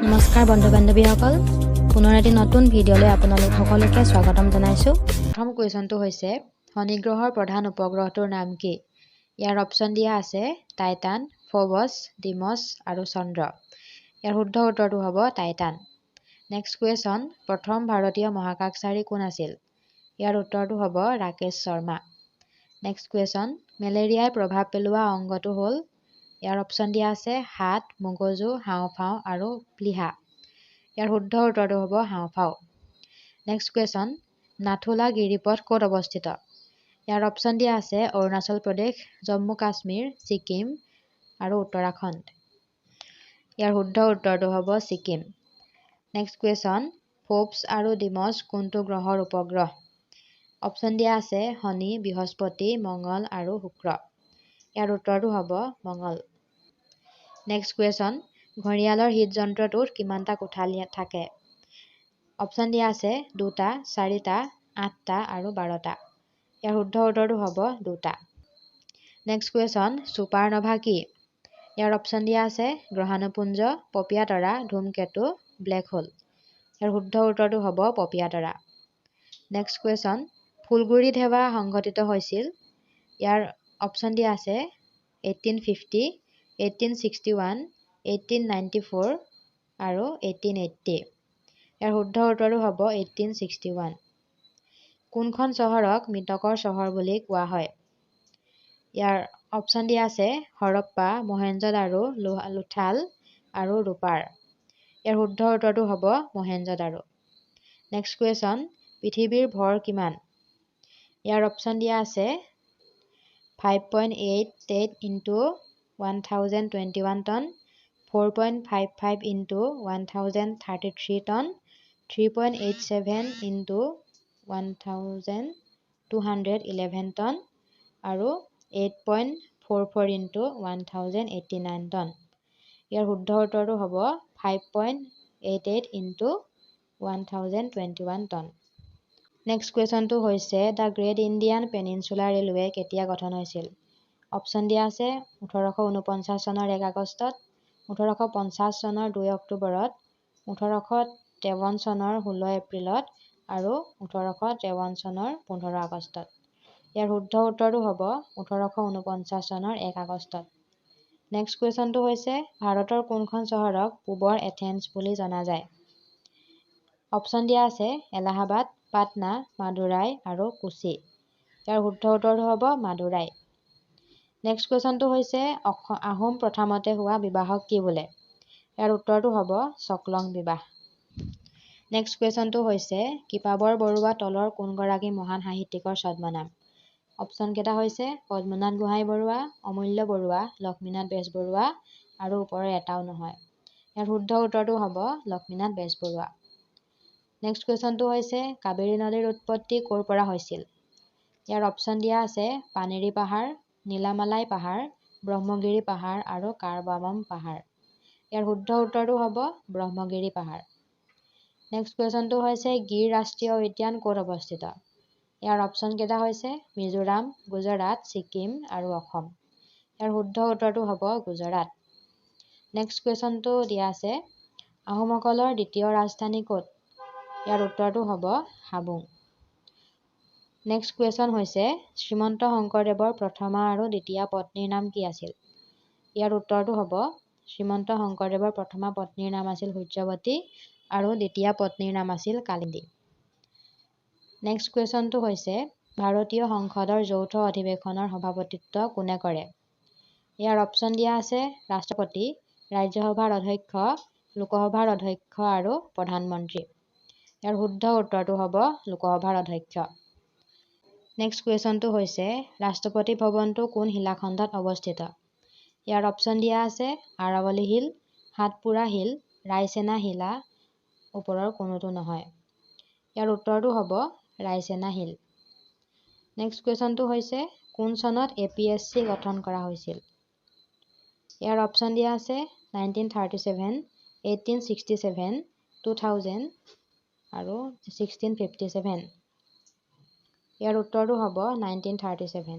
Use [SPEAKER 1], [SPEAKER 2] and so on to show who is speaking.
[SPEAKER 1] নমস্কাৰ বন্ধু বান্ধৱীসকল, পুনৰ এটি নতুন ভিডিঅ'লৈ আপোনালোক সকলোকে স্বাগতম জনাইছোঁ।
[SPEAKER 2] প্ৰথম কুৱেশ্যনটো হৈছে, শনি গ্ৰহৰ প্ৰধান উপগ্ৰহটোৰ নাম কি? ইয়াৰ অপশ্যন দিয়া আছে টাইটান, ফ'বছ, ডিমছ আৰু চন্দ্ৰ। ইয়াৰ শুদ্ধ উত্তৰটো হ'ব টাইটান। নেক্সট কুৱেশ্যন, প্ৰথম ভাৰতীয় মহাকাশচাৰী কোন আছিল? ইয়াৰ উত্তৰটো হ'ব ৰাকেশ শৰ্মা। নেক্সট কুৱেশ্যন, মেলেৰিয়াই প্ৰভাৱ পেলোৱা অংগটো হ'ল? ইয়াৰ অপশ্যন দিয়া আছে হাত, মগজু, হাওঁফাওঁ আৰু প্লীহা। ইয়াৰ শুদ্ধ উত্তৰটো হ'ব হাওঁফাওঁ। নেক্সট কুৱেশ্যন, নাথুলা গিৰিপথ ক'ত অৱস্থিত? ইয়াৰ অপশ্যন দিয়া আছে অৰুণাচল প্ৰদেশ, জম্মু কাশ্মীৰ, ছিকিম আৰু উত্তৰাখণ্ড। ইয়াৰ শুদ্ধ উত্তৰটো হ'ব ছিকিম। নেক্সট কুৱেশ্যন, ফ'বছ আৰু ডিমছ কোনটো গ্ৰহৰ উপগ্ৰহ? অপশ্যন দিয়া আছে শনি, বৃহস্পতি, মঙল আৰু শুক্ৰ। ইয়াৰ উত্তৰটো হ'ব মঙল। নেক্সট কুৱেশ্যন, ঘঁৰিয়ালৰ হৃদযন্ত্ৰটোত কিমানটা কোঠালি থাকে? অপশ্যন দিয়া আছে দুটা, চাৰিটা, আঠটা আৰু 12টা। ইয়াৰ শুদ্ধ উত্তৰটো হ'ব দুটা। নেক্সট কুৱেশ্যন, ছুপাৰনভা কি? ইয়াৰ অপশ্যন দিয়া আছে গ্ৰহাণুপুঞ্জ, পপীয়া তৰা, ধূমকেতু, ব্লেক হোল। ইয়াৰ শুদ্ধ উত্তৰটো হ'ব পপীয়া তৰা। নেক্সট কুৱেশ্যন, ফুলগুৰি ধেৱা সংঘটিত হৈছিল? ইয়াৰ অপশ্যন দিয়া আছে 1850, 1861, 1894 আৰু 1880। ইয়াৰ শুদ্ধ উত্তৰটো হ'ব 1861। কোনখন চহৰক মৃতকৰ চহৰ বুলি কোৱা হয়? ইয়াৰ অপশ্যন দিয়া আছে হৰপ্পা, মহেঞ্জোদাৰো, লোথাল আৰু ৰোপাৰ। ইয়াৰ শুদ্ধ উত্তৰটো হ'ব মহেঞ্জোদাৰো। নেক্সট কুৱেশ্যন, পৃথিৱীৰ ভৰ কিমান? ইয়াৰ অপশ্যন দিয়া আছে 5.88 into 1021 ton, 4.55 into 1033 ton, 3.87 into 1211 ton আৰু 8.44 into 1089 ton। ইয়াৰ শুদ্ধ উত্তৰটো হ'ব 5.88 into 1021 ton। Next কুৱেশ্যনটো হৈছে, the great Indian peninsula railway কেতিয়া গঠন হৈছিল? অপশ্যন দিয়া আছে 1849 চনৰ 1 আগষ্টত, 1850 চনৰ 2 অক্টোবৰত, 1853 চনৰ 16 এপ্ৰিলত আৰু 1853 চনৰ 15 আগষ্টত। ইয়াৰ শুদ্ধ উত্তৰটো হ'ব 1849 চনৰ 1 আগষ্টত। নেক্সট কুৱেশ্যনটো হৈছে, ভাৰতৰ কোনখন চহৰক পূবৰ এথেন্স বুলি জনা যায়? অপশ্যন দিয়া আছে এলাহাবাদ, পাটনা, মাদুৰাই আৰু কোচি। ইয়াৰ শুদ্ধ উত্তৰটো হ'ব মাদুৰাই। নেক্সট কুৱেশ্যনটো হৈছে, আহোম প্ৰথামতে হোৱা বিবাহক কি বোলে? ইয়াৰ উত্তৰটো হ'ব চকলং বিবাহ। নেক্সট কুৱেশ্যনটো হৈছে, কৃপাবৰ বৰুৱা তলৰ কোনগৰাকী মহান সাহিত্যিকৰ ছদ্মনাম? অপশ্যনকেইটা হৈছে পদ্মনাথ গোহাঁই বৰুৱা, অমূল্য বৰুৱা, লক্ষ্মীনাথ বেজবৰুৱা আৰু ওপৰৰ এটাও নহয়। ইয়াৰ শুদ্ধ উত্তৰটো হ'ব লক্ষ্মীনাথ বেজবৰুৱা। নেক্সট কুৱেশ্যনটো হৈছে, কাবেৰী নদীৰ উৎপত্তি ক'ৰ পৰা হৈছিল? ইয়াৰ অপশ্যন দিয়া আছে পানেৰী পাহাৰ, নীলামালাই পাহাৰ, ব্ৰহ্মগিৰি পাহাৰ আৰু কাৰ্ডামম পাহাৰ। ইয়াৰ শুদ্ধ উত্তৰটো হ'ব ব্ৰহ্মগিৰি পাহাৰ। নেক্সট কুৱেশ্যনটো হৈছে, গিৰ ৰাষ্ট্ৰীয় উদ্যান ক'ত অৱস্থিত? ইয়াৰ অপশ্যনকেইটা হৈছে মিজোৰাম, গুজৰাট, ছিকিম আৰু অসম। ইয়াৰ শুদ্ধ উত্তৰটো হ'ব গুজৰাট। নেক্সট কুৱেশ্যনটো দিয়া আছে, আহোমসকলৰ দ্বিতীয় ৰাজধানী ক'ত? ইয়াৰ উত্তৰটো হ'ব হাবুং। নেক্সট কুৱেশ্যন হৈছে, শ্ৰীমন্ত শংকৰদেৱৰ প্ৰথমা আৰু দ্বিতীয়া পত্নীৰ নাম কি আছিল? ইয়াৰ উত্তৰটো হ'ব শ্ৰীমন্ত শংকৰদেৱৰ প্ৰথমা পত্নীৰ নাম আছিল সূৰ্যৱতী আৰু দ্বিতীয়া পত্নীৰ নাম আছিল কালিন্দী। নেক্সট কুৱেশ্যনটো হৈছে, ভাৰতীয় সংসদৰ যৌথ অধিৱেশনৰ সভাপতিত্ব কোনে কৰে? ইয়াৰ অপশ্যন দিয়া আছে ৰাষ্ট্ৰপতি, ৰাজ্যসভাৰ অধ্যক্ষ, লোকসভাৰ অধ্যক্ষ আৰু প্ৰধানমন্ত্ৰী। ইয়াৰ শুদ্ধ উত্তৰটো হ'ব লোকসভাৰ অধ্যক্ষ। নেক্সট কুৱেশ্যনটো হৈছে, ৰাষ্ট্ৰপতি ভৱনটো কোন শিলাখণ্ডত অৱস্থিত? ইয়াৰ অপশ্যন দিয়া আছে আৰাৱলী হিল, সাতপুৰা হিল, ৰাইচেনা শিলা, ওপৰৰ কোনোটো নহয়। ইয়াৰ উত্তৰটো হ'ব ৰাইচেনা হিল। নেক্সট কুৱেশ্যনটো হৈছে, কোন চনত এপিএছচি গঠন কৰা হৈছিল? ইয়াৰ অপশ্যন দিয়া আছে 1937, 1867, 2000 আৰু 1657। ইয়াৰ উত্তৰটো হ'ব 1937।